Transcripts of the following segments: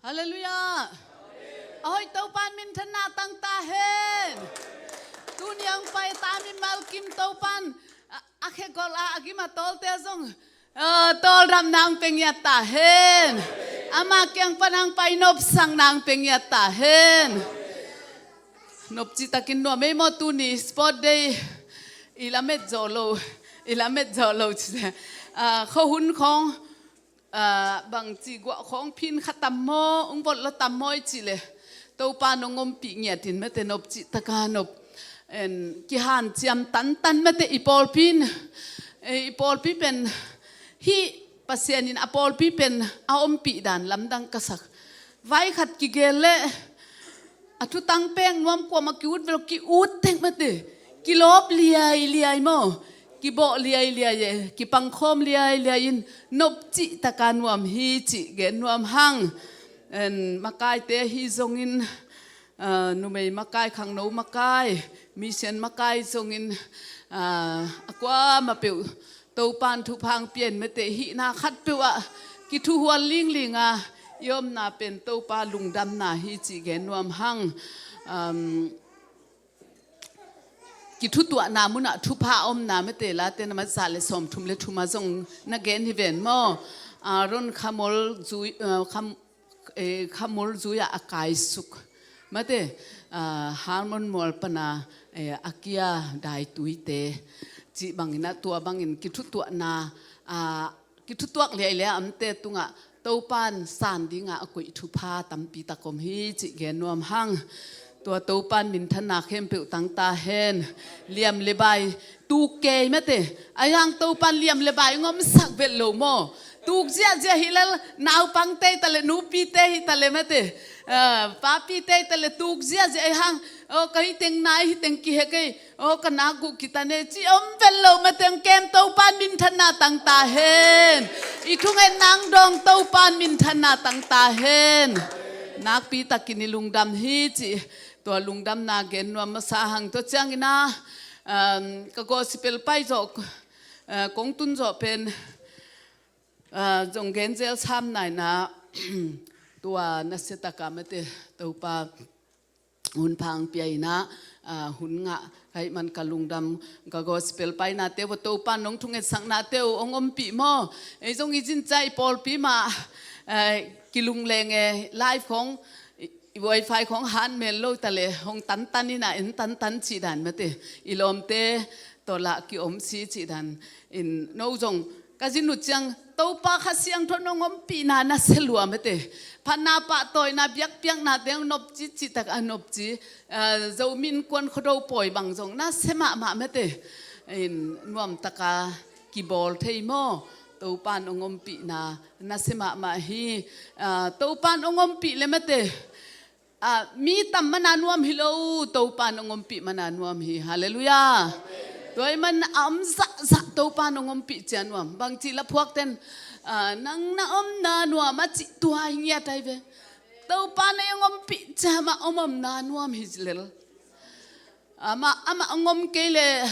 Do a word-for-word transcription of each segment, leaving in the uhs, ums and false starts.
Halleluiah. A hoih Topan minthanna tang ta hen. Tuni ang pai ta mimal kim Topan a, a khegol a, a gim a tawlte zong, a, tawldam nang pe ngiat ta hen. Ama kiang pan ang pai nopsak nang pe ngiat ta hen. Nopci takin nuam ei maw tuni sport day. I lamet zawh lo, i lamet zawh lo ci. A, khuahun khawng, a, bangci guah khawng phin kha tam maw, ung bawlh lo tam maw i cih leh Topa nong ompih ngiatin mate nopci taka nop. En, kihanciam tantan mate i pawlpi in, e, i pawlpi pen hih Pasian in a pawlpi pen a ompih dan lamdang ka sak. Vai khat kigel leh a thutang pek nuam kuamah ki-ut velo, ki-ut tek mate. Kilawp liailiai maw, kibawh liailiai e, kipangkhawm liailiai in nopci taka nuam hi cih gen nuam hang. En, makaite hi zongin, a, numei makai, khangno makai, mission makai zongin, a, a kuamah peuh Topan thupha ang pia in mate hihna khatpeuh ah kithuhual lingling a i omna pen Topa lungdamna hi cih gen nuam hang. Um, kithutuahna munah thupha a omna mate Late na mat za le sawmthum le thum ah zong na gen hi ven maw. Aaron khamol zui, uh, kham, e, khamul zui-ah a kaisuk mate, a, Hermon mual pana, e, a kia daituite cih bangin a tua bangin kithutuahna, a, kithutuak liailiai a omte tungah Topan san dinga a koih thupha tampi tak om hi cih gen nuam hang. Tua Topan minthanna khempeuh tang ta hen. Liam le bai tuk kei mate. Ahi hang Topan liam le bai ngomsak vet lo maw. Tuk ziahziah hi lel, naupangte hi ta leh, nupite hi ta leh mate. A, papite hi ta leh tuk ziahziah ahi hang, o, ka hi teng nai, hi teng kihe kei, o, ka nak guh kitan e ci om vet lo mate, ong kem Topan minthanna tang ta hen. I thungetna ang dawng Topan minthanna tang ta hen. Nakpi takin i lungdam hi cih tua lungdamna gen nuam masa hang. Tua ciangin a, um, ka gospel pai zawh, uh, kong tun zawh pen, uh, zong gen zel sam naina, tua nasia taka mate Topa hun pha ang pia in a, uh, hun ngah ka hih man ka lungdam, ka gospel painate uh Topa nong thungetsaknate uh ong ompih maw. Ei zong i zin ciang i pawlpi mah, uh, kilungleng e, live khawng, i, i wifi khawng han mel lo ta leh, hong tantan in a, en tantan cih dan mate. I lawmte tawh lah kiom si cih dan in no zong ka zin uh ciang Topa Kha Siangtho nong ompihna nasia lua mate. Phatna pahtawina biakpiaknate hong nopci cih tak a nopci, a, Zomi Innkuan Khuado pawi bang zong nasia mahmah mate. In nuam taka kibawl thei maw. Topan ong ompihna nasia mahmah hi. A, Topan ong ompih le mate, a, mi tam mana nuam hi lo, Topan ong ompih mana nuam hi. Halleluiah. Tua ahih man a om zahzah Topan ong ompih cia nuam. Bangci la phuakten, a, nang na omna nuam a cih tua hi ngiat ahi ve. Topan ei ong ompih cia mah om omna nuam hi lel. Amah, amah ong om kei leh,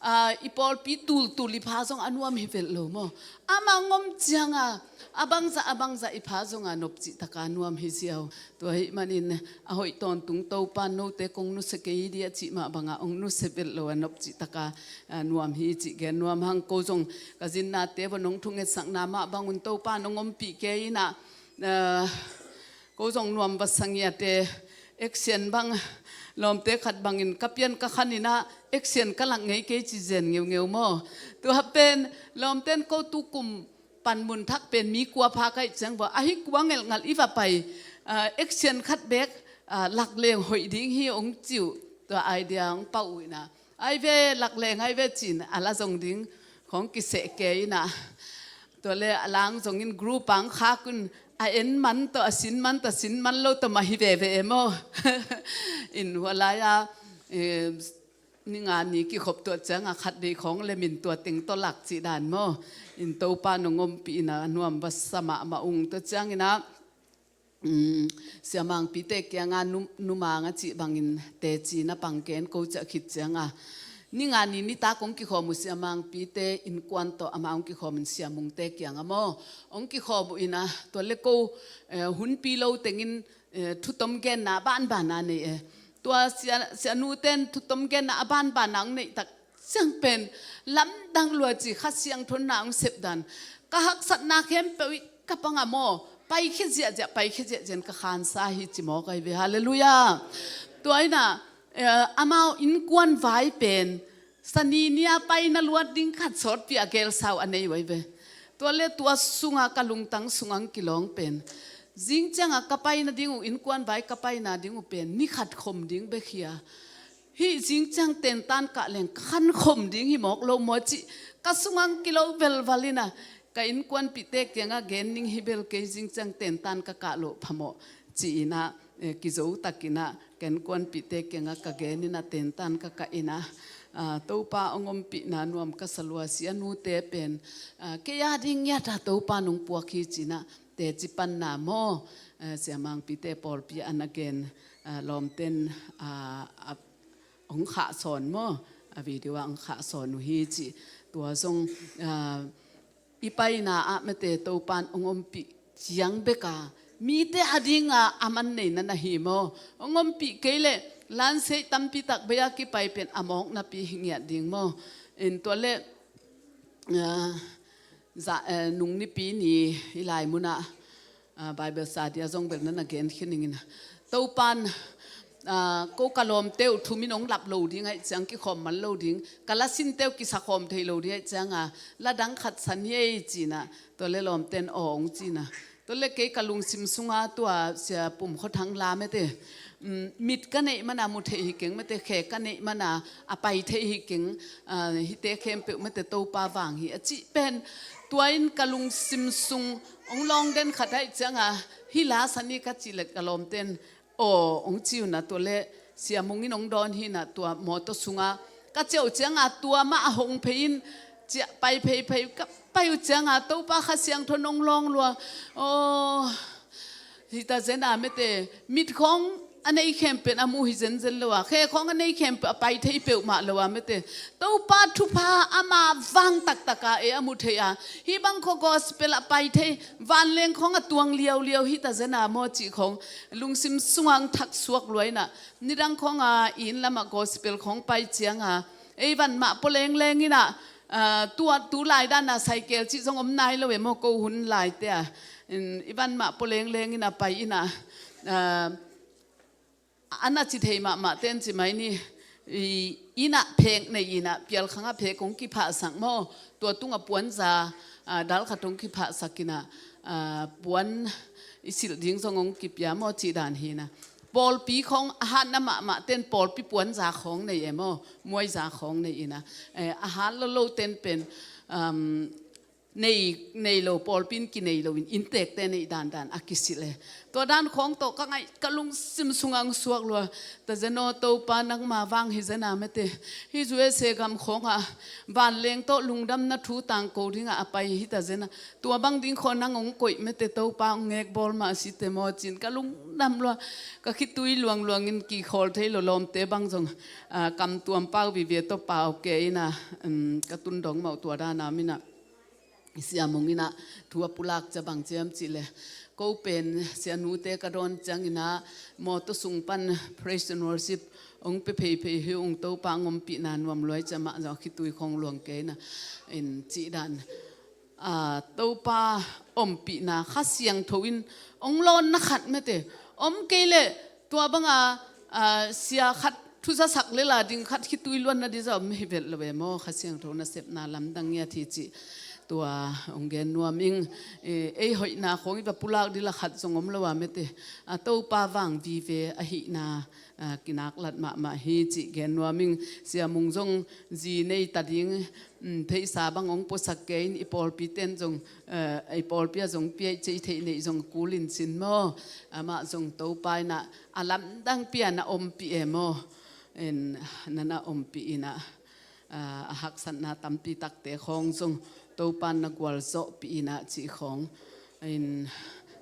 a, i pawlpi tultul i pha zong a nuam hi vet lo maw. Amah ong om cianga, a bangzah, a bangzah i pha zonga nopci taka nuam hi ziau. Tua ahih manin a hoih tawntung Topan note kong nusia kei dia cih mah banga ong nusia vet lo a nopci taka, a, nuam hi cih gen nuam hang. Ko zong ka zinnate uh nong thungetsakna mah bangun Topan ong ompih kei in a, a, ko zong nuam va sa ngiat e. Action bang, lawmte khat bangin ka pian ka khan in a, action ka lak ngei kei ci zen ngeungeu maw. Tua pen lawmten ko tukum panmun thak pen mi kua pha ka hih ciang bua, ahi kua ngelhngalh i va pai, a, action khat bek, a, lak leng hoih ding hi ong ci uh. Tua idea ong pau uh in a, ai ve, lak leng ai ve ci-in a la zong ding khawng kiseh kei in a. Tua leh a lang zongin group ang khak un, a en man tawh, a sin man tawh, sin man lo tawh mah hi veve e maw. In hua lai-a, eh, ni nga ni kikhop tuah cianga khat vei khawng lem in tua teng tawh lak cih dan maw. In Topa nong ompih in a nuam va sa mahmah ung. Tua ciangin a, um, siamangpite kianga nu, numang a cih bangin teci na pang ken ko ciah khit cianga, Ni nga ni nitak hong kikhawm uh siamangpite innkuan tawh amah hong kikhawm in siamungte kiangah maw hong kikhawm uh inah, tua le ko, eh, hunpi lo tengin, eh, thutom genna a banbana nei e. Tua sia, sianute in thutom genna a banbana hong neih tak siang pen lamdang lua ci Kha Siangtho in na hong sepdan ka haksatna khempeuh i ka pangah maw paikhia ziahziah, paikhia ziahziah in ka khansa hi ci mawk ahi ve. Halleluiah. Tua inah, eh, amau innkuan vai pen Sani ni-a paina luat ding khat sawtpi a gelsau a nei uh ahi ve. Tua le tua sunga ka lungtang sungah kilawng pen zing ciangah ka paina ding uh, innkuan vai ka paina ding uh pen ni khat khom ding bek hi a, hih zing ciang tentan kah leng ka khan khom ding hi mawk lo maw cih ka sungah kilo velval inah, ka innkuanpihte kiangah gen ning hi bel kei zing ciang tentan ka kah loh phamawh ci inah, eh, kizo tak inah ka innkuanpihte kiangah ka gen inah tentan ka kah inah, ah, Topa hong ompihna nuam ka sa lua, sianute pen, ah, kei a ding ngiat a Topa in hong puak hi ci inah teci panna maw, eh, siamangpite pawlpi a na gen, ah, lawmten, ah, a hong khahsawn maw, a video ah hong khahsawn uh hi ci. Tua zong, ah, i paina ah mete Topa in hong ompih ciang beka mite a dinga a man neina na hi maw? Hong ompih kei leh lanseih tampi tak bei a kipai pen a mawk napi hi ngiat ding maw? In tua le, ah, za, eh, nung nipi ni i lai munah, ah, Bible study ah zong bel na na gen khin ning inah, Topa in, ah, ko ka lawmte uh thum in hong lap lo ding ahih ciang kikhawm man lo ding, ka lasinte uh kisakhawm thei lo ding ahih cianga la dang khat sa ni ei ci inah, tua le lawmte in aw hong ci inah, tua le kei ka lungsim sunga tua Sia Pum Khua Thang la mete, um, mit ka neih mana mu thei hi keng mete, khe ka neih mana a pai thei hi keng, ah, hihte khempeuh mete Topa vang hi a cih pen tua in ka lungsim sung hong lawng den khat ahih cianga hih la sa ni ka cih le ka lawmte in aw hong ci uh inah, tua le Sia Mung in hong dawn hi inah tua mawtaw sunga ka ciah uh cianga tua mah a hong phei in ciah pai pheiphei ka pai uh cianga Topa Kha Siangtho in hong lawng lua. Aw, hi ta zen a mete, mit khawng a nei khempeuh a mu hi zenzen lo a, khe khawng a nei khempeuh a pai thei peuhmah lo a mete, Topa thupha ama vang taktak a e a mu thei a, hih bang khawng gospel a pai thei, vanleng khawng a tuang liauliau hi ta zen a maw cih khawng lungsim sungah hong thak suak lua inah, nidang khawng a inn lamah gospel khawng pai cianga ei van mah pua lengleng inah, ah, tua tu lai dana cycle cih zong om nai lo e maw, ko hun laite ah. In, i van mah pua lengleng inah pai inah, ah, a na ci thei mahmah ten ci mai ni, i, innah phek nei inah pialkhangah phek hong kiphahsak maw, tua tungah puanza, ah, dal khat hong kiphahsak inah, ah, puan i silh ding zong hong kipia maw cih dan hi inah. Pawlpi khawng a hatna mahmah ten pawlpi puanza khawng nei e maw, muaiza khawng nei inah, eh, a hat lo lo ten pen, um, nei, nei lo, pawlpi in kinei loin inntekte neih dandan a kisilh e. Tua dan khawng tawh ka ngaih ka lungsim sungah hong suak lua. Ta zen aw Topa nangma vang hi zen a mete, hih U S A gam khawngah vanleng tawh lungdamna thu tangko dingah a pai hi ta zen a, tua bang ding khawng nang hong koih mete Topa hong ngekbawl mah a si te maw cin ka lungdam lua. Ka khitui luangluangin kikhawl thei lo lawmte bang zong, ah, kam tuam pau vive tawh pau ke inah, um, ka tundong mah uh tua dana minah. Sia Mung inah thu a pulak ca bang ciam cih le, ko pen sianute ka dawn ciang inah mawtaw sung pan praise and worship hong pia pheiphei hi ung, Topa hong ompihna nuam luai cia mah zong khitui khawng luang kei inah in cih dan. Ah, Topa ompihna Kha Siangtho in hong lawnna khat mete om kei leh tua banga, ah, sia khat thuzasak lela ding khat khitui luanna ding zah om hi vet lo e maw, Kha Siangtho nasepna lamdang ngiat hi cih tua hong gen nuam ing. Eh, ei hoihna khawng i va pulak dila khat zong om lo a mete, a Topa vang vive ahihna, ah, kinaklat mahmah hi cih gen nuam ing. Sia Mung zong zi nei ta ding, um, pheisa bang hong puasak kei in i pawlpi ten zong, eh, i pawlpi ah zong pia i cei theih neih zong kul in cin maw, amah zong Topa inah a lamdang pia na ompih e maw? In, na na ompih inah, ah, a haksatna tampi takte khawng zong Topa in na gualzawhpih inah cih khawng. In,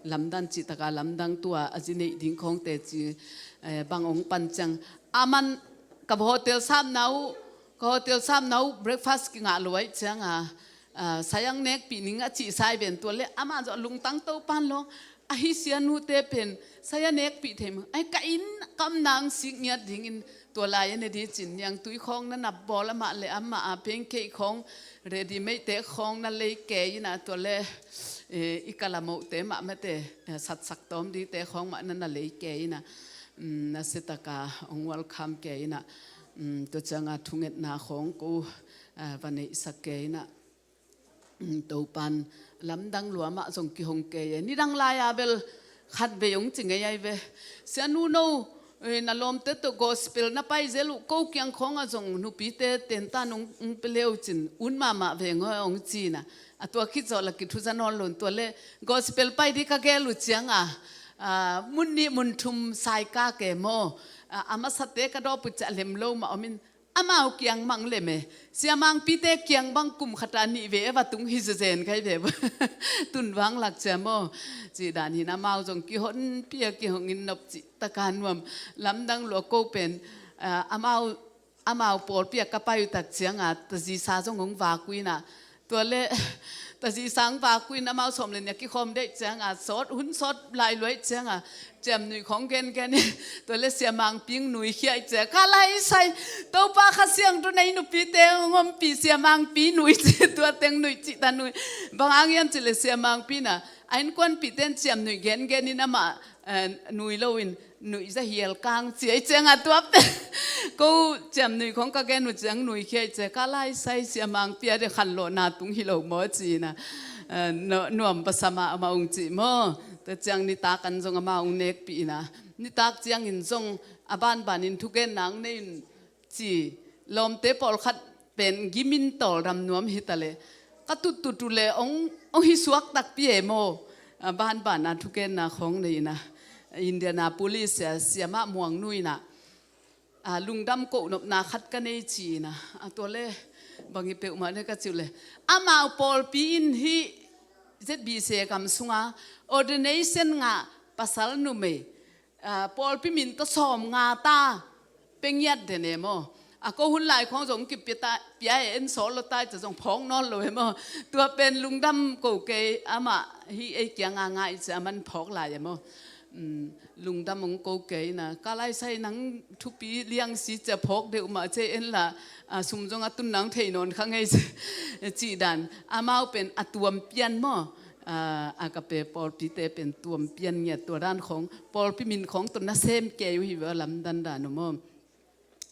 lamdang cih taka lamdang tua a zi neih ding khawngte ci, eh, bang hong pan ciang a man ka hotel sapna uh Ka hotel sapna uh breakfast kingah lo ahih cianga, ah, sai ang nekpih ning a cih sai ven tua le amah zawh lungtang Topan lo. Ahi sianute pen sai a nekpih thei maw. Ai ka inn kam nang sik ngiat dingin tua lai a ne di cin niangtui khawng na nap bawl amah le amah a pengkeih khawng ready made te khawng na lei kei ina tua le, eh, i kalamohte mah mate, eh, satsak tawm dite khawng mah na na lei kei ina, mm, na setaka ong welcome kei ina, mm, tua cianga thungetna khawng ko, eh, va neihsak kei ina. Topan lamdang lua mah zong kihong kei e. Nidang lai-a bel khat vei hong ci ngei ai ve. Sianu no, eh, na lawmte tawh gospel na pai zel uh ko kiang khawngah zong nupite tentan hong, hong pia leu cin un mahmah veng hoi hong ci ina. A tua khit zawh la kithuza nawn lo in tua le gospel pai di ka gel uh cianga, ah, mun nih mun thum saika ke maw. Ah, a masate ka dawp uh ciah lem lo mah om in amau kiang mang lem e. Siamangpite kiang bang kum khata nih ve e va tung hi zezen kai ve. Tun vang lak cia maw. Cih dan hin amau zong kihonpia kihong in nop cih taka nuam. Lamdang lua ko pen, ah, amau, amau pawlpi a ka pai uh tak cianga tazisa zong hong vak uh ina. Tua le tazisang vak uh in amau sawm le nia kikhawm deih cianga sawt hun sawt lai luaih cianga ciamnuih khawng gengen in tua le siamangpi ing nuikhia ih cia ka lai sai Topa Kha Siangtho na i nupite hong ompih siamangpi nuih ci tua teng nuih cih ta nuih. Bang hang hiam cih le siamangpi na a innkuanpihte in ciamnuih gengen in amah, eh, nuih lo in nuih za hial kang ci a i cianga tua pen ko ciamnuih khawng ka gen uh ciang nuihkhia i cia ka lai sai siamangpi a de khanlawhna tung hi lo maw ci ina, eh, nuam pasa mah amah ung cih maw. Tua ciang nitak an zong amah ung nekpih ina nitak ciangin zong a banbanin thugenna ang nei un ci lawmte pawlkhat pen gimin tawldam nuam hi ta le ka tuttut uh le ong, ong hi suak takpi e maw. A banbana thugenna khawng nei ina Indianapolis a siamah muang nu ina, a, lungdam kohnopna khat ka nei ci ina a tua le bang hi peuhmah ne ka ci uh le amau pawlpi in hi Z B C kam sunga ordination ngah pasal numei, ah, pawlpi min tawh sawm nga ta pia ngiat den e maw. A ko hun lai khawng zong kipia ta pia e en sawl lo tai ca zong phawk nawn lo e maw. Tua pen lungdam ko kei amah hi ei kianga ngai cia man phawk lai e maw. Um, lungdam hong ko kei ina ka lai sai nang thupi liangsi cia phawk deuh mah cia en la, ah, sum zong a tun nang thei nawn kha ngei cia cih dan amau pen a tuam pian maw. Ah, a ka pe pawlpite pen tuam pian ngiat tua dan khawng pawlpi min khawng tawh na sem kei uh hi ve lamdan dan uh maw.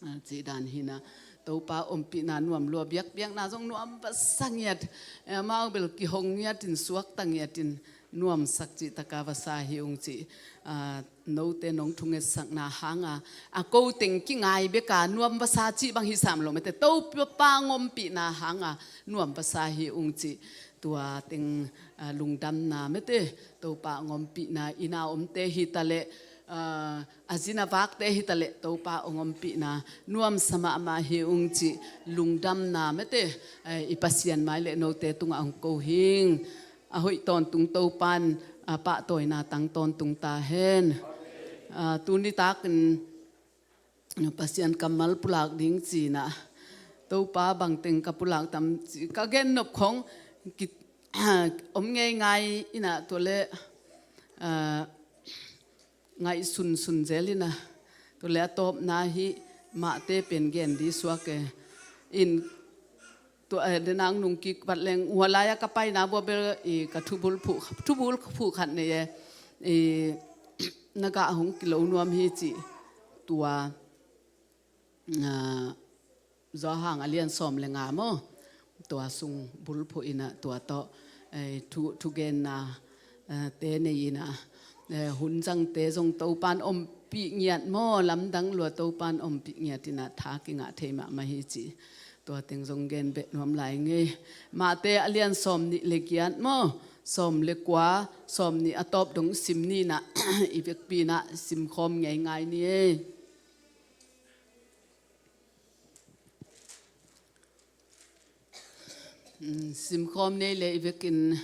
Ah, cih dan hi ina Topa ompihna nuam lua biakbiakna zong nuam va sa ngiat. Eh, amau bel kihong ngiat in suak ta ngiat in nuamsak cih taka va sa hi ung cih. Ah, note nong thungetsakna hanga a ko teng kingai beka nuam va sa cih bang hi sam lo mete Topa ompihna hanga nuam va sa hi ung cih. Tua teng, ah, lungdamna mete Topa hong ompihna ina omte hi ta le, ah, a zin a vakte hi ta le Topa hong ompihna nuamsa mahmah hi ung cih lungdamna mete, eh, i Pasian mai le note tungah hong ko hing. A hoih tawntung Topan, ah, pahtawina tang tawntung ta hen. Ah, tuni takin Pasian kammal pulak ding ci ina Topa bangteng ka pulak tam ci ka gen nop khawng ki, om ngeingai ina tua le, ah, ngaih sunsun zel ina tua le a tawpna hi mahte pen gen di suak e. In tua, eh, denang nung kik vat leng hua lai-a ka paina bua bel i ka thubul phuh, thubul phuh khat nei e. I, na gah hong kilo nuam hi cih tua, ah, Zawhang a lian sawm le nga maw. Tua sung bul phuh ina tua tawh, eh, thu, thugenna, eh, te nei ina, eh, hun zangte zong Topan ompih ngiat maw, lamdang lua Topan ompih ngiat ina tha kingah thei mahmah hi cih. Tua teng zong gen beh nuam lai ngei. Mate a lian sawm nih le giat maw, sawm le kua, sawm nih a tawp dong sim ni ina, i vekpi ina simkhawm ngeingai ni ei. Mm, simkhawm nei le i vekin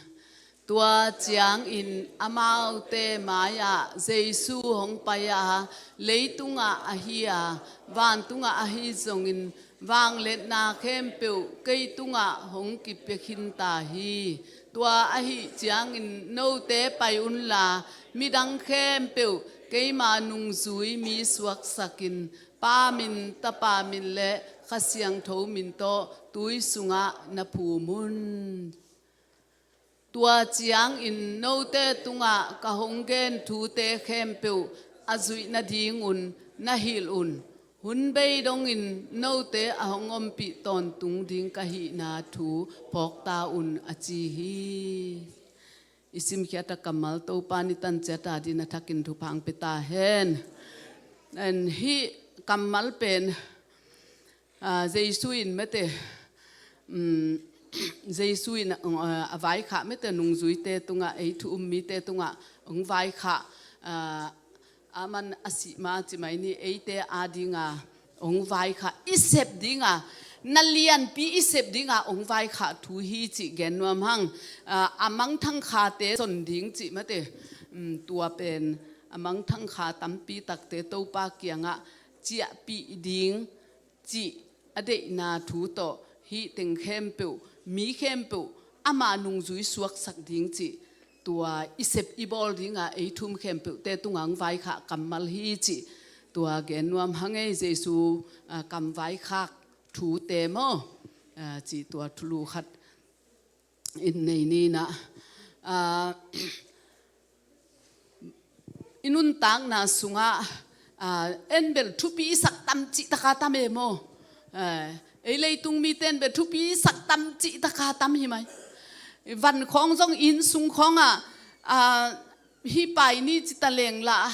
tua ciangin amaute mai-ah Jesu hong pai a, leitungah ahi a, vantungah ahi zongin Vangliatna khempeuh kei tungah hong kipia khin ta hi. Tua ahih ciangin note pai unla, midang khempeuh keima nungzui mi suaksakin, Pa min, Tapa min le Kha Siangtho min tawh tui sungah na phum un. Tua ciangin note tungah ka hong gen thute khempeuh a zuih nadingun na hilh un. Hun bei dongin note a hong ompih tawntung ding ka hihna thu phawk ta un, a ci hi. I simkhiat a kammal Topa' ni tanciat a dingin a thakin thupha hong pia ta hen. And hih kammal pen, ah, Jesu in mate, um, Jesu in, ah, a vaikhak mate nungzuite tungah, ei thu um mite tungah hong vaikhak, ah, aman a sih ma ci mai ni, eite a dinga hong vaikhak, i sep dinga, na lianpi i sep dinga hong vaikhak thu hi cih gen nuam hang. Ah, a mangthang khate son ding cih mate, um, tua pen a mangthang kha tampi takte Topa kiangah ciahpih ding cih a deihna thu tawh hih teng khempeuh, mi khempeuh ama nungzui suaksak ding cih, tua i sep i bawl dinga ei thu um khempeuhte tungah hong vaikhak kammal hi cih tua gen nuam hang ei. Jesu, ah, kam vaikhak thute maw, ah, cih tua thulu khat in nei ni na. Ah, i nuntakna sungah, ah, en bel thupi i sak tam cih taka tam e maw? Ah, ei leitung mite en bel thupi i sak tam cih taka tam hi mai. Van khawng zong, inn sung khawngah, ah, hih pai ni ci ta leng lah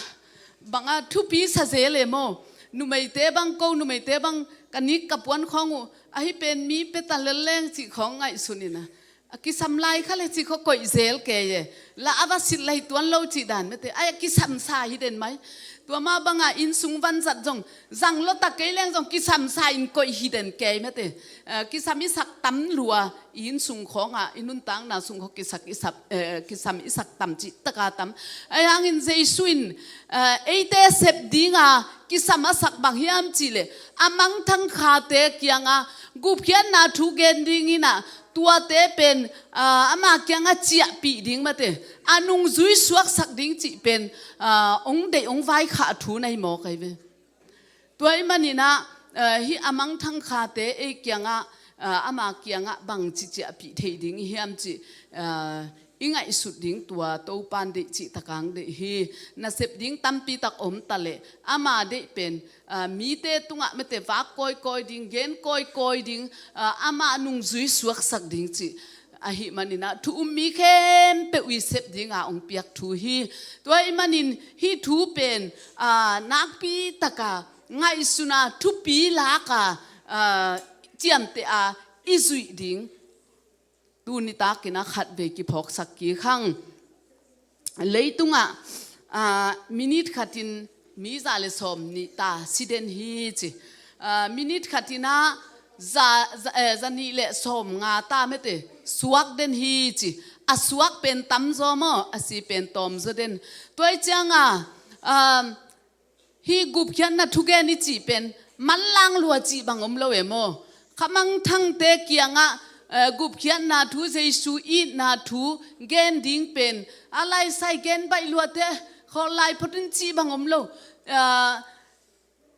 banga thupi sa zel e maw? Numeite bang, ko numeite bang, ka nik ka puan khawng uh ahi pen mi pia ta lel leng cih khawng ngaihsun ina, a kisam lai kha le cih khawng koih zel kei e. La a va silh lai tuan lo cih dan mate, ai, a kisam sa hi den mai. Tua mah banga inn sung van zat zong, zang lo ta kei leng zong kisam sa in koih hi den kei mate. Ah, kisam i sak tam lua, i inn sung khawngah, i nuntakna sung khawng kisak i sak, eh, kisam i sak tam cih taka tam. Ahi hangin Jesu in, eh, eite sep dinga kisam a sak bang hiam cih leh, a mangthang khate kiangah gupkhiatna thu gen ding ina, tuate pen, ah, ama kiangah ciahpih ding mate, a nungzui suaksak ding cih pen, ah, hong deih hong vaikhak thu na hi mawk ahi ve. Tua ahih manin ah, eh, hih a mangthang khate ei kiangah, eh, ama kiangah bangci ciahpih thei ding i hiam cih, eh, i ngaihsut ding tua Topa'n deih cih takah hong deih hi. Nasep ding tampi tak om ta leh ama deih pen, eh, mite tungah mate vak kawikawi ding, gen kawikawi ding, eh, ama nungzui suaksak ding cih ahih manin ah thu um mi khempeuh i sep dinga hong piak thu hi. Tua ahih manin hih thu pen, ah, nakpi taka ngaihsuna thupi laka, ah, ciamteh a i zuih ding tuni takin ah khatvei kiphawksak kik hang. Leitungah, ah, minit khatin mi za le sawm nih ta si den hi ci. Ah, minit khatin ah za, za, eh, za nih le sawm nga ta mate suak den hi ci. A suak pen tamzaw maw, a si pen tawmzaw den. Tua ahih ciangah, ah, hih gupkhiatna thugen i cih pen manlang lua cih bang om lo e maw? Kha mangthangte kiangah, eh, gupkhiatna thu, Jesu itna thu gen ding pen a laisai gen baih luate, khawl lai photin cih bang om lo. Eh,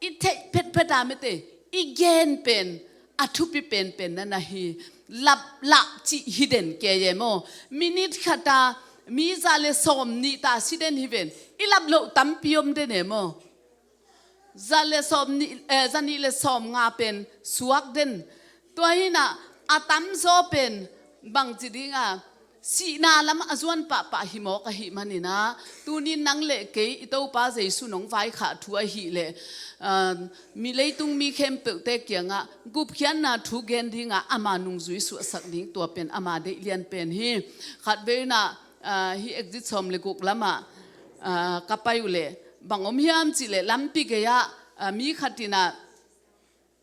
i theih phetphet a mate, i gen pen a thupi penpen na na hi. Lap lah cih hi den kei e maw? Minit khata mi za le sawm nih ta si den hi ven. I lap loh tampi om den e maw? Za le sawm nih, eh, za nih le sawm nga pen suak den. Tua hi na, a tamzaw pen bangci dinga sihna lam a zuan pahpah hi mawk ahih manin ah, tunin nang le kei i Topa Jesu nong vaikhak thu ahih leh, ah, mi leitung mi khempeuhte kiangah gupkhiatna thu gen dinga ama nungzui suaksak ding, tua pen ama deih lian pen hi. Khatvei na, ah, hih exit sawm le guk lamah, ah, ka pai uh leh bang om hiam cih leh lampi gei-ah, ah, mi khatin ah,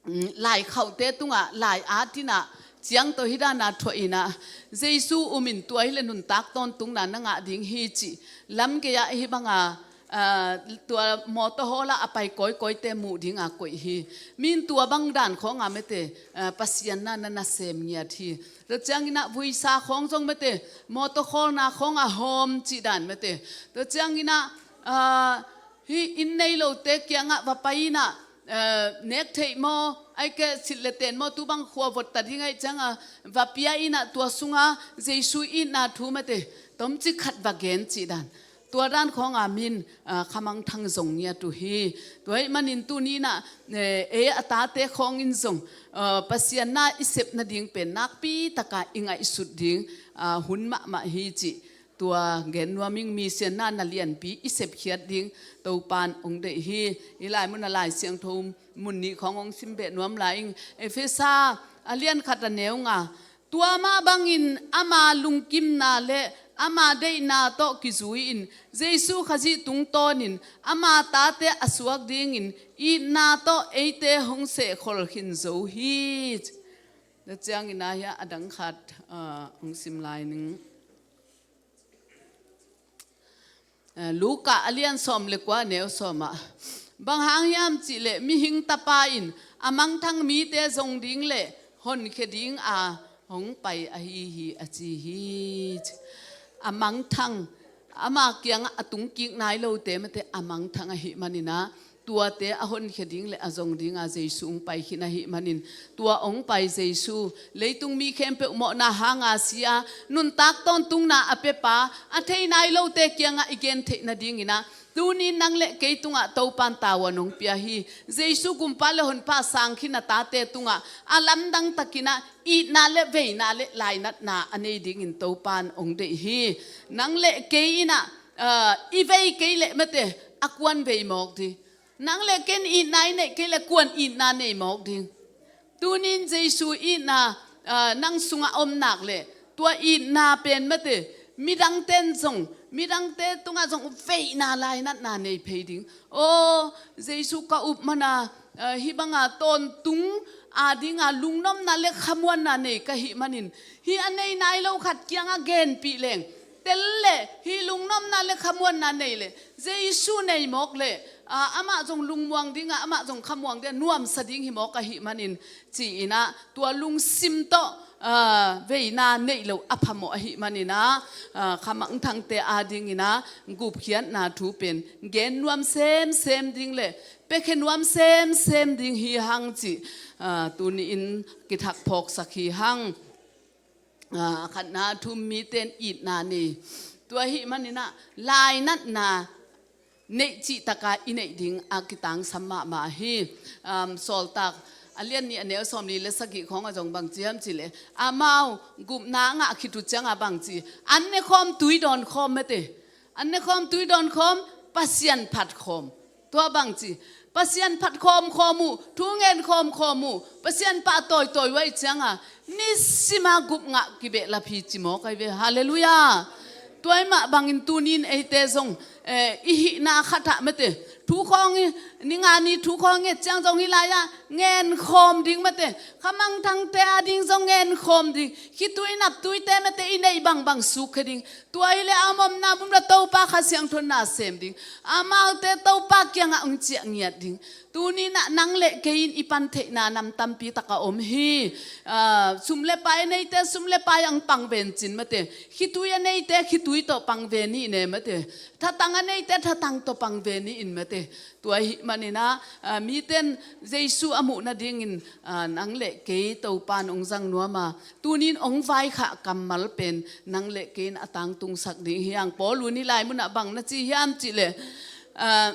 mm, laikhauhte tungah lai at in ah ciangtawh hih dan a thuah in ah, Jesu um in, tua hi leh nuntak tawntungna na ngah ding hi cih lam gei-ah hih banga, ah, tua mawtaw hawla a pai kawikawite muh dinga koih hi. Min tua bang dan khawnga mate, ah, Pasian na na nasem ngiat hi. Tua cianginah vuisa khawng zong mate, mawtaw khawlna khawnga hawm cih dan mate. Tua cianginah, ah, hih inn nei lote kiangah va pai inah, eh, nek theih maw, aike silh le ten maw, tu bang khua vot ta ding aih cianga va pia inah tua sunga Jesu itna thu mate, tomcik khat va gen cih dan. Tua dan khawnga min, ah, khamangthang zong ngiat uh hi. Tua ahih manin tuni inah, eh, ei a tate khawngin zong, ah, Pasian na i sep nading pen nakpi taka i ngaihsut ding, ah, hun mahmah hi cih tua gen nuam ing. Misianna na lianpi i sepkhiat ding Topan hong deih hi. Hih lai muna Lai Siangtho mun nih khawng hong sim beh nuam lai ing. Efesa a lian khat a neu nga. Tua mah bangin ama lungkimna le ama deihna tawh kizui-in Jesu Khazih tungtawnin ama tate a suak dingin itna tawh eite hong sehkhol khin zo hi. Na ciangin ah hiah a dang khat, ah, hong sim lai ning. Eh, Luka a lian sawm le kua neu sawmah. Bang hang hiam cihleh mihing tapa in a mangthang mite zong ding le honkhia dinga hong pai ahi hi a ci hi. A mangthang, ama kiangah a tungkik nai lote mate a mangthang ahih maninah tuate a honkhia ding le a zong dinga Jesu hong pai khin ahih manin, tua hong pai Jesu leitung mi khempeuh mawhna hanga si-a nuntak tawntungna a pepa a thei nai lote kiangah i gen theih nadinginah tunin nang le kei tungah Topan tavuan hong pia hi. Jesu gumpa le honpa sang khin a tate tungah a lamdang takinah itna le veina le lainatna a nei dingin Topan hong deih hi. Nang le kei inah, ah, i vei kei le mate a kuan vei mawk ding. Nang le ken itna i neih kei le kuan itna nei mawk ding. Tunin Jesu itna, ah, nang sungah om nak le tua itna pen mate midangten zong, midangte tungah zong veina lainatna nei phei ding. Aw, Jesu ka up mana, ah, hih banga tawntung a dinga lungnopna le khamuanna nei ka hih manin hih a nei nai lo khat kiangah genpih leng tel le hih lungnopna le khamuanna nei le Jesu nei mawk le, ah, amah zong lungmuang dinga amah zong khamuang dinga nuamsa ding hi mawk ahih manin ci-inah tua lungsim tawh, ah, veina neih loh a phamawh ahih maninah, ah, khamangthangte a dinginah gupkhiatna thu pen gen nuam semsem ding le piakhia nuam semsem ding hi hang cih, ah, tuni-in kithak phawksak hi hang. Ah, a khatna a thum mite in itna nei. Tua ahih maninah lainatna neih cihtaka i neih ding a kitangsam mahmah hi. Um, Sawltak a lian nih a neu sawmli le sagih khawngah zong bang ci hiam cihleh amau gupna a ngah khit uh ciangah bang ci, an ne khawm tui dawn khawm mate. An ne khawm tui dawn khawm, Pasian phat khawm. Tua bang ci, Pasian phat khawm khawm uh, thu ngen khawm khawm uh, Pasian pah tawitawi uh ahih cianga nisima gup ngah kibehlap hi ci mawk ahi ve. Halleluiah. Tua ahih mah bangin tunin eite zong, eh, i hihna khatah mate thu khawng i, ni nga ni thu khawng i et ciang zong hih lai-ah ngen khawm ding mate, khamangthangte a ding zong ngen khawm ding, khitui naptuite mate i neih bangbang sukkhia ding. Tua hileh a omna bumla Topa Kha Siangtho na sem ding. Amaute Topa kiangah hong ciah ngiat ding. Tuninah nang le kei in i pan theihna nam tampi taka om hi. Ah, sum le pai a neite sum le pai ang pang ven cin mate, khitui a neite khitui tawh pang ve nih ne mate, thatang a neite thatang tawh pang ve nih in mate. Tua ahih maninah, ah, miten Jesu a muh nadingin, ah, nang le kei Topan hong zang nuama tunin hong vaikhah kammal pen nang le kei in a tangtungsak ding hi hang. Paul un hih lai munah bang na ci hiam cihleh, ah,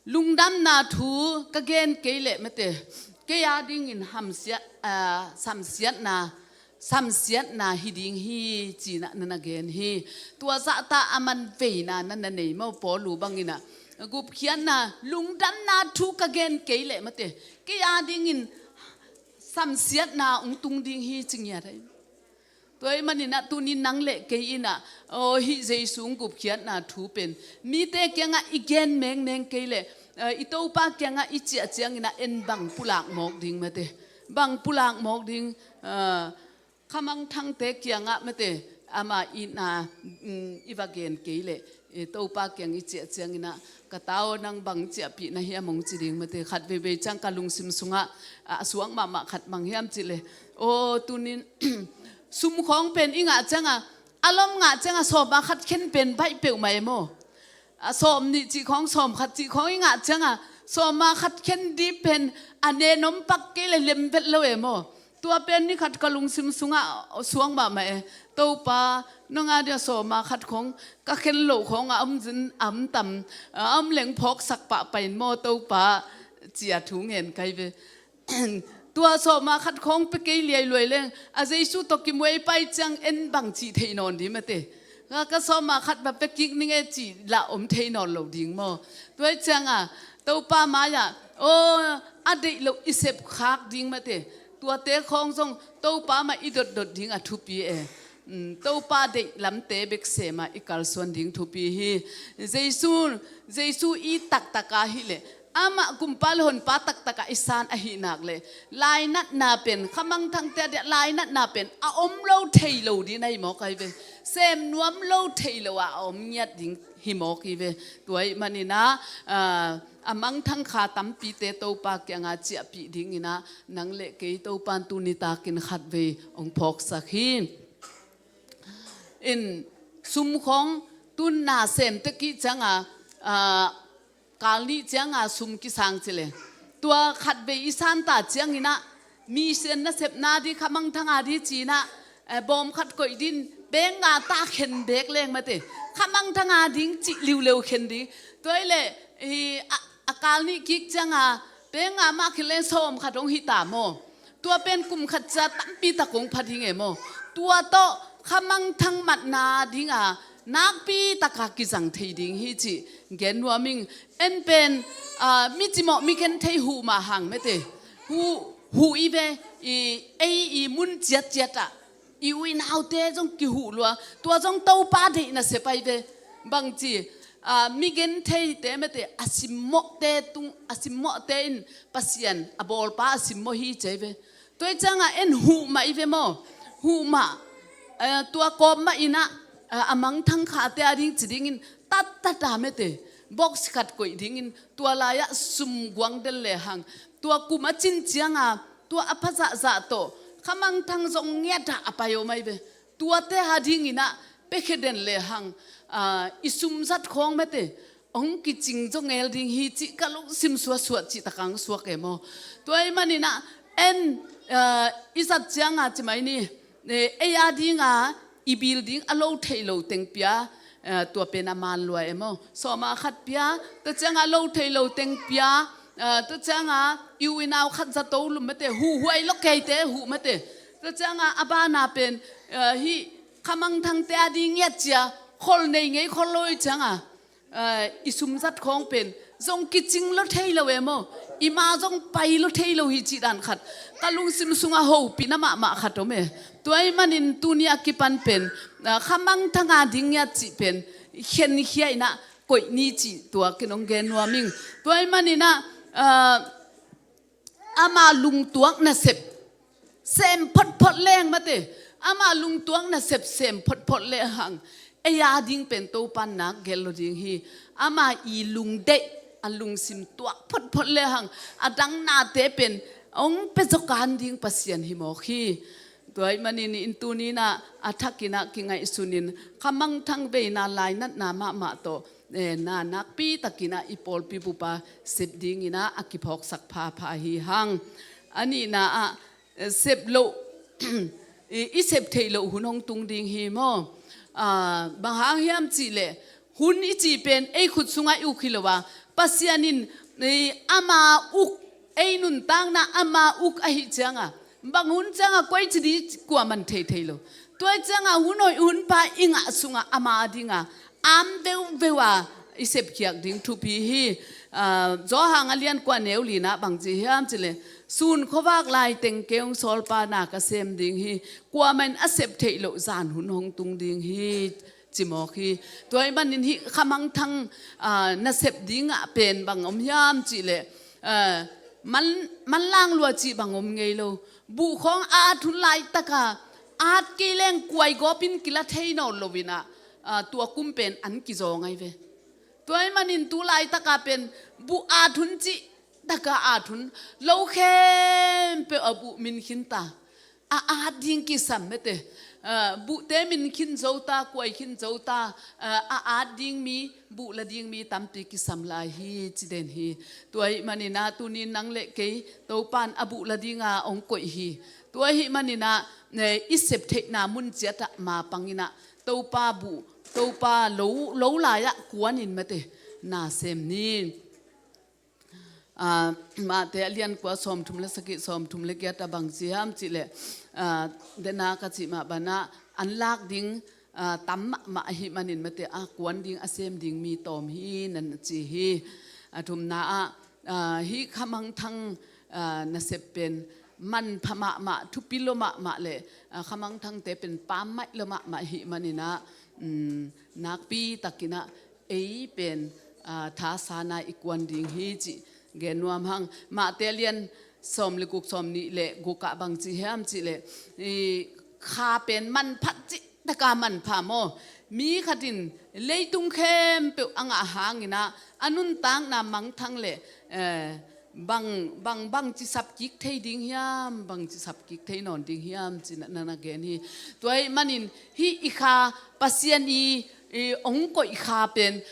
lungdamna thu ka gen kei leh mate, kei a dingin hamsiat, ah, samsiatna, samsiatna hi ding hi cinah na na gen hi. Tua zahta a man veina na na nei maw Paul uh banginah gupkhiatna lungdamna thu ka gen kei leh mate, kei a dingin samsiatna hong tung ding hi ci ngiat ahi. Tua ahih maninah tunin nang le kei inah, aw, hih Jesu hong gupkhiatna thu pen mite kiangah i gen mengneng kei leh, ah, i Topa kiangah i ciah cianginah en bang pulak mawk ding mate, bang pulak mawk ding, ah, khamangthangte kiangah mate, ama itna, mm, i va gen kei leh, eh, Topa kiang i ciah cianginah, ka ta aw, nang bang ciahpih na hiam hong ci ding mate. Khat veivei ciang ka lungsim sungah, ah, a suak mahmah khat bang hiam cih leh, aw, tunin sum khawng pen i ngah cianga, a lom ngah cianga sawma khat khen pen baih peuhmah e maw. A sawm nih cih khawng, sawm khat cih khawng i ngah cianga sawma khat khen ding pen a nenom pak kei leh lem vet lo e maw. Tua pen ni khat ka lungsim sungah suak mahmah e. Topa, nong a dia sawma khat khawng ka khen loh khawng a om zin, a om tam, a om leng phawksak pahpah in maw Topa, ci-a thu ngen kai ve. Tua sawma khat khawng pia kei liailuai leng, a Jesu tawh kimuai pai ciang en bang cih thei nawn ding mate. Ka, ka sawma khat va pia kik ning e cih lah om thei nawn lo ding maw. Tua hi cianga Topa mai-ah, aw, a deih loh i sep khak ding mate. Tuate khawng zong Topa mah i dotdot ding a thupi e. Mm, Topa deih lamte bek semah i kalsuan ding thupi hi. Jesu, Jesu i taktaka hileh, amah kumpa le honpa taktaka i san ahih nak leh, lainatna pen, khamangthangte a dia lainatna pen a om lo thei lo ding na hi mawk ahi ve. Sem nuam lo thei lo a, a om ngiat ding hi mawk hi ve. Tua ahih maninah, ah, a mangthang kha tampite Topa kianga ciahpih dinginah, nang le kei Topan tuni takin khatvei hong phawksak hi. In sum khawng tun na sem tek i cianga, ah, kal nih cianga sum kisang ci leh, tua khatvei i santa cianginah, mission nasepna ding, khamangthanga ding cinah, eh, bawm khat koih din, beng nga ta khen bek leng mate. Khamangthanga ding cih liuleu khen ding. Tua hileh, i, a, a kal nih kik cianga, beng nga mah khen leng sawm khat hong hi ta maw. Tua pen kum khat cia tampi tak hong pha ding e maw. Tua tawh khamangthang matna dinga nakpi taka kizang thei ding hi cih gen nuam ing. En pen, ah, mi cimawh mi khen thei huh mah hang mate. Huh, huh i ve, i, ei i mun ciatciatah i u i naute zong kihuh lua. Tua zong Topa deih nasep ahi ve. Bangci, ah, mi gen theite mate, a simmawhte tung, a simmawhte in Pasian a bawlpa a simmawh hi ci ahi ve. Tua hi cianga en huh mah i ve maw. Huh mah, eh, tua kawp mah inah, eh, a mangthang khate a ding ci dingin tattata mate. Box khat koih dingin tua lai-ah sum guang del lehang, tua kum a cin cianga, tua a pha zahzah tawh khamangthang zong ngiatah a pai om ahi ve. Tuate a dinginah piakhia den lehang, ah, i sumzat khawng mate, hong kicing zong ngel ding hi cih ka lungsim suahsuah cih takang suak e maw. Tua ahih maninah en, ah, i zat cianga ci mai ni, eh, ei a dinga i bil ding a lo thei lo teng pia, eh, tua pen a man lua e maw. Sawma khat pia, tua cianga lo thei lo teng pia, eh, tua cianga i u i nau khat zato lum mate, huhuai lo keite huh mate. Tua cianga a bana pen, eh, hih khamangthangte a ding ngiat cia, khol nei ngei khol lo i cianga, eh, i sumzat khawng pen zong kicing lo thei lo e maw. I ma zong pai lo thei lo hi cih dan khat ka lungsim sungah hopihna mahmah khat om e. Tua ahih manin tuni a kipan pen, ah, khamangthanga ding ngiat cih pen khenkhia inah koih ni cih tua kin hong gen nuam ing. Tua ahih maninah, ah, ama lungtuak nasep sem photphot leng mate, ama lungtuak nasep sem photphot lehang, ei a ding pen Topan nak gel lo ding hi. Ama i lungdeih, a lungsim tuak photphot lehang, a dang nate pen hong pia zawkan ding Pasian hi mawk hi. Tua ahih manin in tuninah a thakinah kingaihsunin khamangthang veina lainatna mahmah tawh, eh, na nakpi takinah i pawlpi bupa sep dinginah a kiphawksak phapha hi hang. A nihna ah, eh, sep loh, i, i sep theih loh hun hong tung ding hi maw. Ah, bang hang hiam cihleh, hun i cih pen ei khut sungah i uk hi lo a, Pasian in, eh, ama uk, ei nuntakna ama uk ahih cianga, bang hun cianga koici ding kuaman thei thei lo. Tua cianga hun hoih hun pha i ngah sungah ama dinga am veuveu a i sepkhiak ding thupi hi. Ah, Johan a lian kua neu lina bang ci hiam cihleh, sun khuavak lai teng kei hong sawlpa na ka sem ding hi. Kuamah in a sep theih loh zan hun hong tung ding hi, ci mawk hi. Tua ahih manin hih khamangthang, ah, nasep dingah pen bang om hiam cihleh, ah, man, manlang lua cih bang om ngei lo. Buh khawng a at hun laitaka At kei leng kuai gawpin kila thei nawn loinah, ah, tua kum pen an kizaw ngai ve. Tua ahih manin tu laitaka pen buh at hun cih taka at hun lo khempeuh a buh min khinta. A at ding kisam mete. Ah, buhte min khin zo ta, kuai khin zo ta, ah, a at ding mi, buh la ding mi tampi kisam lai hi, ci den hi. Tua ahih maninah tunin nang le kei Topan a buh la dinga hong koih hi. Tua ahih maninah, eh, i sep theihna mun ciatah mapanginah Topa buh, Topa lo, lo lai-ah kuanin mete na sem ni. Ah, Mate a lian kua sawmthum le sagih, sawmthum le giat a bang ci hiam cihleh, ah, dena ka cih mah banah an lak ding, ah, tam mahmah ahih manin mate a kuan ding a sem ding mi tawm hi nan a ci hi. A thumna ah, ah, hih khamangthang, ah, nasep pen manpha mahmah, thupi lo mahmah le, ah, khamangthangte pen pammaih lo mahmah ahih maninah, um, nakpi takinah ei pen, ah, thasana i kuan ding hi cih gen nuam hang. Mate a lian sawm le guk, sawm nih le gukah bang ci hiam cihleh, i kha pen manphat cih taka manpha maw. Mi khatin leitung khempeuh a ngah hanginah a nuntakna mangthang le, eh, bang, bang, bang ci sap kik thei ding hiam, bang ci sap kik thei nawn ding hiam, ci na, na, na gen hi. Tua ahih manin hih i kha Pasian i, i hong koih kha pen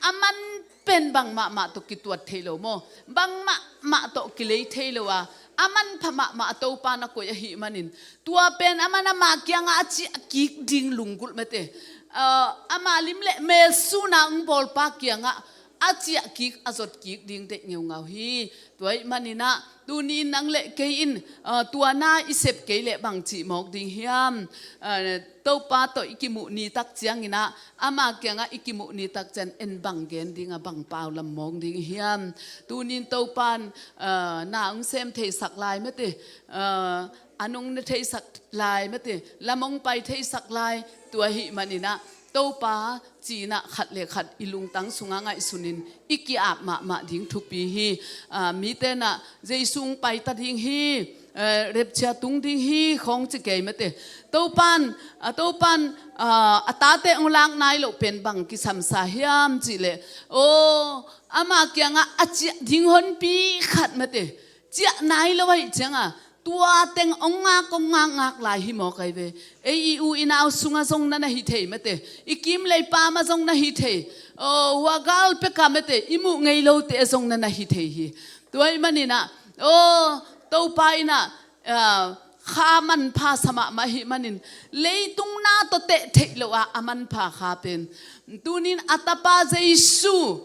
a man pen bang mahmah tawh kituat thei lo maw? Bang mahmah tawh kilei thei lo a, a manpha mahmah a Topa na koih ahih manin tua pen a man amah kiangah a ciah kik ding lunggulh mete. Ah, ama lim le melsuna hong bawlpa kiangah a ciah kik, a zot kik ding deih ngeungau hi. Tua ahih maninah tuni nang le kei in, ah, tua na i sep kei leh bang cih mawk ding hiam? Ah, Topa tawh i kimuh ni tak cianginah ama kiangah i kimuh ni tak ciang en bang gen ding a, bang pau lam mawk ding hiam? Tunin Topan, ah, na hong sem theisak lai mete, ah, an hong ne theisak lai mete, lam hong pai theisak lai. Tua ahih maninah Topa cinah khat le khat i lungtang sungah ngaihsunin i ki-ap mahmah ding thupi hi. Ah, mite nah Jesu hong paita ding hi, eh, rapture tung ding hi khawng ci kei mete. Topan, ah, Topan, ah, a tate hong lak nai loh pen bang kisamsa hiam cihleh, aw, ama kiangah a ciah ding honpi khat mete, ciah nai lo ahih cianga tua teng hong ngak, hong ngak, ngak lai hi mawk ai ve. Ei i u i nau sungah zong na na hi thei mete, i kim lei pamah zong na hi thei. Aw, hua gal peka mete, i muh ngei lote zong na na hi thei hi. Tua ahih maninah, aw, Topa inah, ah, kha manpha sa mahmah ahih manin leitung na tawh teh theih loh a, a manpha kha pen tunin a tapa Jesu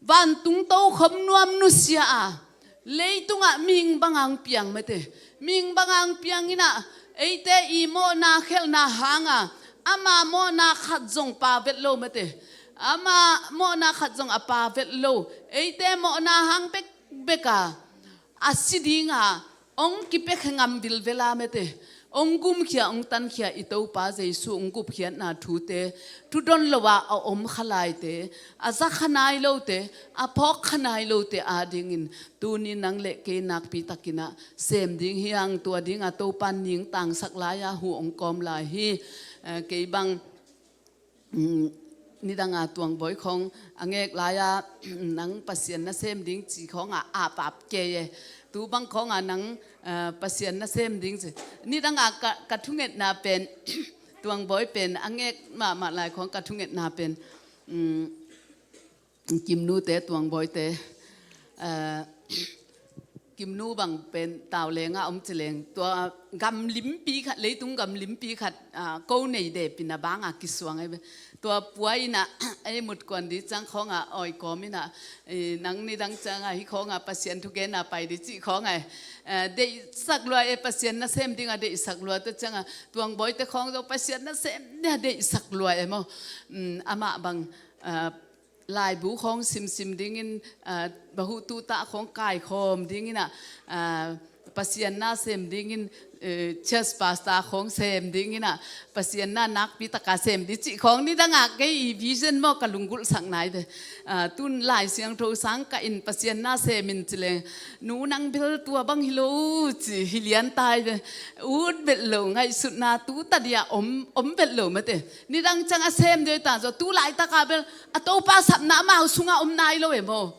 vantung tokhom nuam nusia a, leitungah mihing banga hong piang mete. Mihing banga hong pianginah eite i mawhna khelhna hanga ama mawhna khat zong pha vet lo mete. Ama mawhna khat zong a pha vet lo, eite mawhna hang bekbeka a si dinga hong kipiakhia ngam vilvela mete, hong gumkhia, hong tankhia i Topa Jesu hong gupkhiatna thute, thudon lo a a om kha laite, a za kha nai lote, a phawk kha nai lote adingin tuni nang le kei nakpi takinah sem ding hi hang. Tua dinga Topan ning tangsak lai-a hu hong kawm lai hi. Eh, kei bang, um, nidanga Tuangbawi khawng a ngek lai-a, nang Pasian nasem ding ci khawnga apap kei e. Tu bang khawnga nang, uh, Pasian nasem ding ci. Nidanga ka, ka thungetna pen, Tuangbawi pen a ngek mahmah lai khawng ka thungetna pen, um, Kimnute, Tuangbawite, eh, Kimnu bang pen Tauleng ah om cileng. Tua gam limpi khat, leitung gam limpi khat, ah, ko nei depin a banga kisuang ahi ve. Tua pua inah ei mutkuan di ciang khawnga oi kawm inah, eh, nang nidang cianga hi khawnga Pasian thugena pai di cih khawnga, eh, deihsak lua e, Pasian nasem dinga deihsak lua tua cianga Tuangbawite khawng zo Pasian nasem dinga deihsak lua e maw. Mm, amah bang, ah, laibu khawng simsim dingin, ah, bahutu tah khawng kaikhawm dinginah, ah, Pasian na sem dingin, eh, church pastor khawng sem dingin ah, Pasian na nakpi taka sem ding cih khawng nidangah kei i vision maw ka lunggulhsak nai ve. Ah, tun Lai Siangtho sang kah in Pasian na sem in ci leng, nu nang bel tua bang hi lo ci hi lian tai ve. Ut bet lo ngaihsutna tu ta dia om, om bet lo mate. Nidang ciang a sem dei ta zaw tu laitaka bel a Topa sapna amau sungah om nai lo e maw.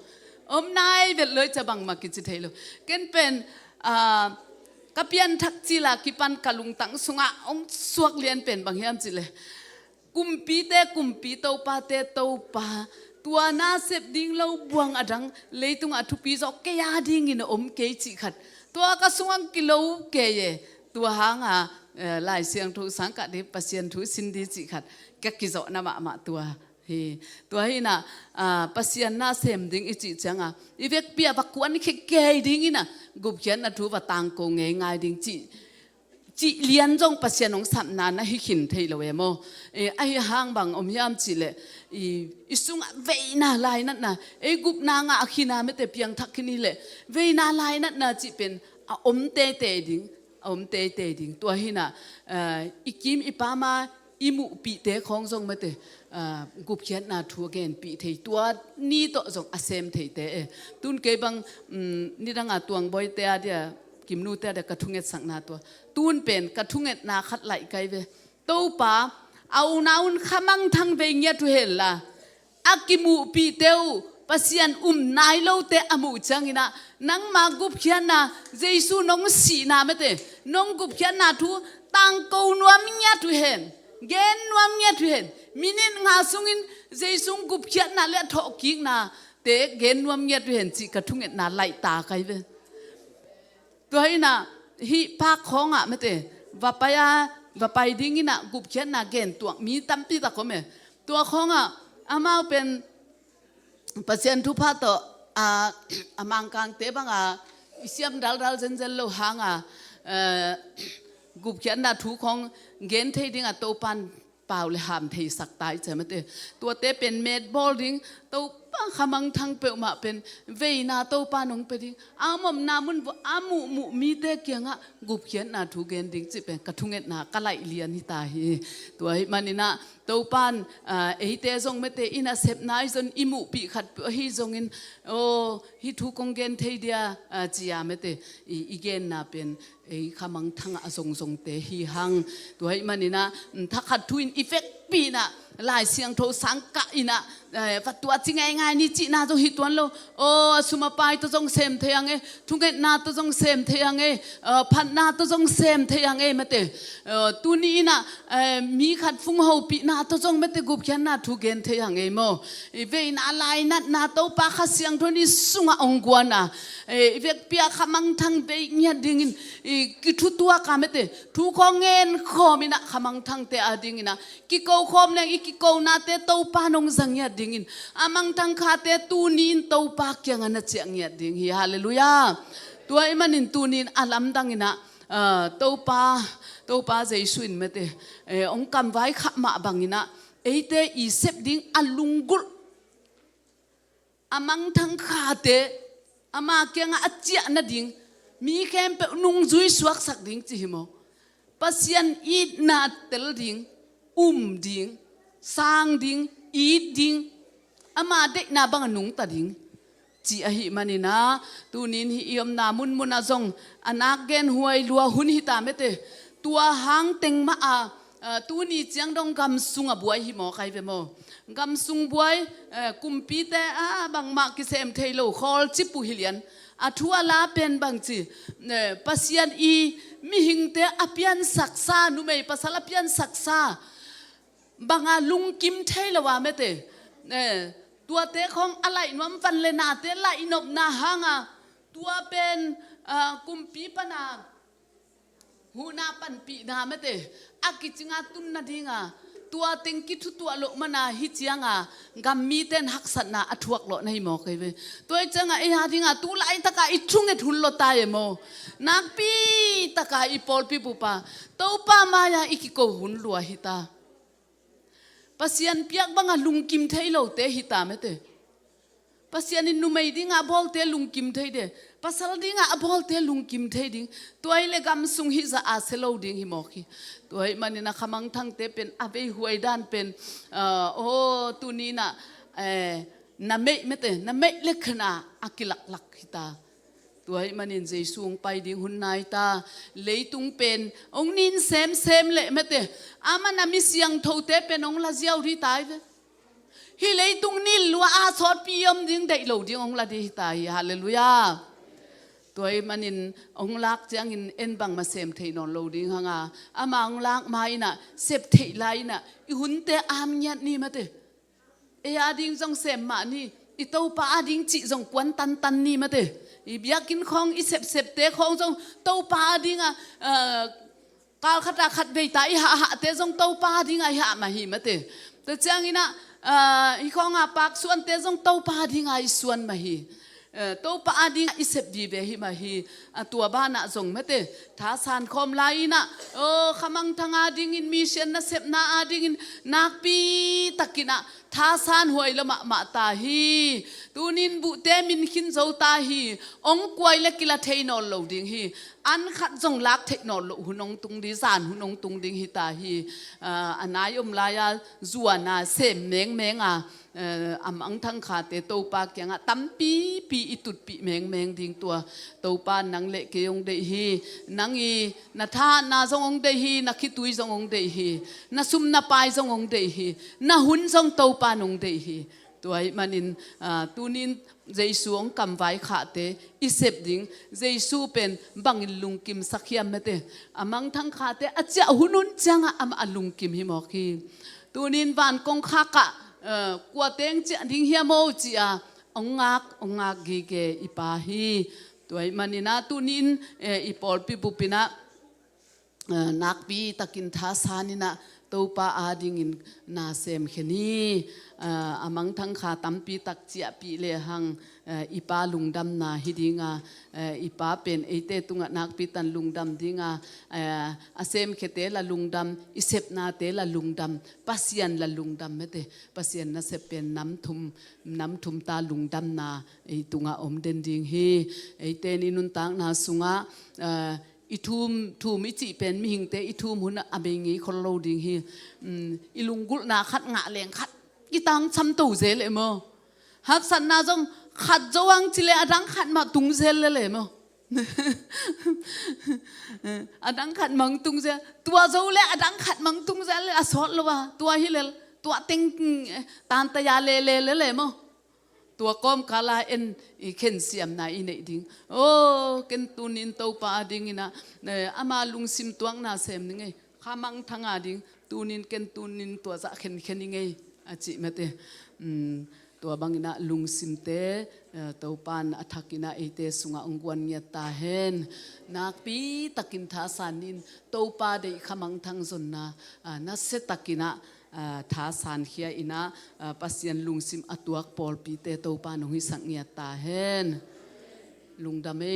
Om nai vet loi ca bangmah kici thei lo. Ken pen, ah, ka pianthak cila kipan ka lungtang sungah hong suak lian pen bang hiam cih leh, kumpite kumpi, topate topa, tua na sep ding lo buang a dang leitungah thupi zawh kei a dingin a om kei cih khat tua ka sungah kilo kei e. Tua hanga, eh, Lai Siangtho sang kah ding Pasian thu sin ding cih khat ka kizawhna mahmah tua hi. Tua hi inah, ah, Pasian na sem ding i cih cianga i vekpi ah va kuan khia kei ding inah gupkhiatna thu va tangko ngeingai ding cih, cih lian zong Pasian hong sapna na hi khin thei lo e maw. Eh, ahi hang bang om hiam cih leh i, i sungah veina lainatna, ei gupna ngah a khina mete piangthak khin hi leh veina lainatna cih pen a om teitei ding, a om teitei ding. Tua hi inah, eh, i kim i pama i muhpihte khawng zong mate, ah, gupkhiatna thu a genpih thei, tua ni tawh zong a sem theite e. Tun kei bang, um, nidanga tuangbawite a dia, kimnute a dia ka thungetsakna tua. Tun pen ka thungetna khat laih kai ve. Topa, a unau un khamangthang vei ngiat uh hen la, a kimuhpihte uh Pasian um nai lote a muh cianginah nangma gupkhiatna, Jesu nong sihna mate, nong gupkhiatna thu tangko nuam ngiat uh hen, gen nuam ngiat uh hen, minit nga sungin Jesu gupkhiatna le a thawhkiknate gen nuam ngiat uh hen cih ka thungetna laihta kai ve. Tua hi inah hih park khawngah mate va pai a, va pai ding inah gupkhiatna gentuak mi tampi tak om e. Tua khawngah amau pen Pasian thupha tawh, a, a Mangkangte banga i siam daldal zenzen lo hanga, eh, gupkhiatna thu khawng gen thei dinga Topan pau le ham theisak ta i cih mate. Tuate pen metbawl ding, Topa khamangthang peuhmah pen veina Topa nong pia ding, a omna mun a muhmuh mite kiangah gupkhiatna thu gen ding cih pen ka thungetna ka laih lian hi ta hi. Tua hi maninah Topan, ah, eite zong mete i nasepna i zon i muhpih khat peuh ahi zongin, aw, hih thu kong gen thei dia, ah, cia mete i, i genna pen ei khamangthangah a zongzongte hi hang. Tua hi maninah, mm, thakhat thu in i vekpi inah Lai Siangtho sang kah inah, eh, va tuah ci ngeingai ni cihna zong hi tuan lo. Aw, a sum a pai tawh zong sem thei ang e, thungetna tawh zong sem thei ang e, eh, phatna tawh zong sem thei ang e mate. Eh, tuni inah, eh, mi khat phung hopihna tawh zong mate gupkhiatna thu gen thei ang e maw. I veina lainatna Topa Kha Siangtho in i sungah hong guana, eh, i vekpi ah khamangthang vei ngiat dingin i kithutuak a mate thu khawng ngen khawm inah khamangthangte a dinginah kiko khawm leng i kikonate Topa nong za ngiat dingin a mangthang khate tuni in Topa kiangah na ciah ngiat ding hi. Halleluiah. Tua i manin tuni in a lamdang inah, ah, Topa, Topa Jesu in mate, eh, hong kamvai khah mah banginah eite i sep ding a lunggulh a mangthang khate ama kiangah a ciah nading mi khempeuh nungzui suaksak ding ci hi maw? Pasian itna tel ding, um ding, sang ding, it ding, ama deihna bangah nungta ding ci ahi maninah tunin hih i omna munmunah zong a nak genhuai lua hun hita mete. Tua hang teng mah a, ah, tuni ciang dong gamsung a buai hi maw kai ve maw? Gamsung buai, eh, kumpite a bangmah kisem thei lo khawl cipuh hi lian. A thu a la pen bangci, eh, Pasian i mihingte a piansaksa, numei pasal a piansaksa banga lungkim thei lo a mete. Eh, tuate khawng a laih nuam van le nate laih nopna hanga tua pen, ah, kumpi pana huhna panpihna mete a kicinga tun nadinga tua teng kithutuah loh mana hih cianga gam mite in haksatna a thuak lawh na hi maw kai ve? Tua i cianga ei a dinga tu laitaka i thunget hun lua ta e maw? Nakpi taka i pawlpi bupa Topa mai-a i kiko hun lua hita. Pasian piak banga lungkim thei lote hita mete. Pasian in numei dingah a bawlte lungkim thei de. Pasal dingah a bawlte lungkim thei ding. Tua hi le gam sung hih zah a sia lo ding hi mawk hi. Tua hih manin a khamangthangte pen a veihuai dan pen, ah, aw, tuni inah, eh, na meih mate, na meih le khana a kilaklak hi ta. Tua hih manin Jesu hong pai ding hun nai ta. Leitung pen hong nin semsem leh mate, aman a mi siangthote pen hong la ziau dih ta hi ve. Hih leitung nil lua a sawtpi om ding deih lo ding hong la dih hi ta hi. Halleluiah. Tua hih manin hong lak ciangin en bangmah sem thei nawn lo ding hanga, ama hong lak ma inah sep theih lai inah i hunte am ngiat ni mate. Ei ading zong sem mah ni, i Topa ading cih zong kuan tantan ni mate. I biakinn khawng i sepsepte khawng zong Topa adinga, ah, kal khat a khat vei ta i hahhahte zong Topa dinga i hah mah hi mate. Tua ciangin ah, ah, i khawnga paksuante zong Topa dinga i suan mah hi. Eh, Topa adinga i sep vive hi mah hi. A tua banah zong mate, thasan khawm lai inah, aw, khamangthang adingin, mission nasepna adingin nakpi takinah thasan huai lo mahmah ta hi. Tunin buhte min khin zo ta hi. Hong kuai le kila thei nawn lo ding hi. An khat zong lak theih nawn loh hun hong tung ding, zan hun hong tung ding hi ta hi. Ah, a nai om lai-a zuana sem mengmeng a, eh, a mangthang khate Topa kiangah tampipi i tutpih mengmeng ding. Tua Topa nang le kei hong deih hi. Nang i na thahatna zong hong deih hi, na khitui zong hong deih hi, na sum na pai zong hong deih hi, na hun zong Topa nong deih hi. Tua hih manin, ah, tunin Jesu hong kamvai khahte i sep ding. Jesu pen bangin lungkimsak hiam mate. A mangthang khahte a ciah hunhun ciangah amah a lungkim hi mawk hi. Tunin van kongkhakah, eh, kua teng ciah ding hiam aw ci-a hong ngak, hong ngak gige i Pa hi. Tua hih maninah tunin, eh, i pawlpi bupinah, eh, nakpi takin thasan inah Topa adingin na semkhia ni. Eh, a mangthang kha tampi tak ciahpih lehang, eh, i Pa lungdamna hi dinga, eh, i Pa pen eite tungah nakpi tan lungdam dinga, eh, a semkhiate la lungdam, i sepnate la lungdam, Pasian la lungdam mate. Pasian nasep pen nam thum, nam thum ta lungdamna ei tungah om den ding hi. Eite ni nuntakna sungah, eh, i thum, thum i cih pen mihingte i thum hun a bei ngei khol lo ding hi. Um, i lunggulhna khat ngah leng khat i tangchamto zel e maw. Haksatna zong khat zo ang ci le a dang khat mah tung zel lel e maw. A dang khat mah tung zel, tua zo le a dang khat mah tung zel le a sawt lo a, tua hi lel, tua teng, eh, tantaya lele lel e maw. Tua kawmkala en i khensiamna i neih ding. Aw, ken tunin Topa adinginah, eh, ama lungsim tuakna sem ning ei. Kha mangthang ading, tunin ken tunin tua zah khenkhen ning ei, a cih mate. Um, tua banginah lungsimte, eh, Topan a thakinah eite sungah hong guan ngiat ta hen. Nakpi takin thasan nin Topa deih kha mangthang zonna, ah, nasia takinah, ah, thasan khia inah, ah, Pasian lungsim a tuak pawlpite Topa nong hisak ngiat ta hen. Lungdam ei.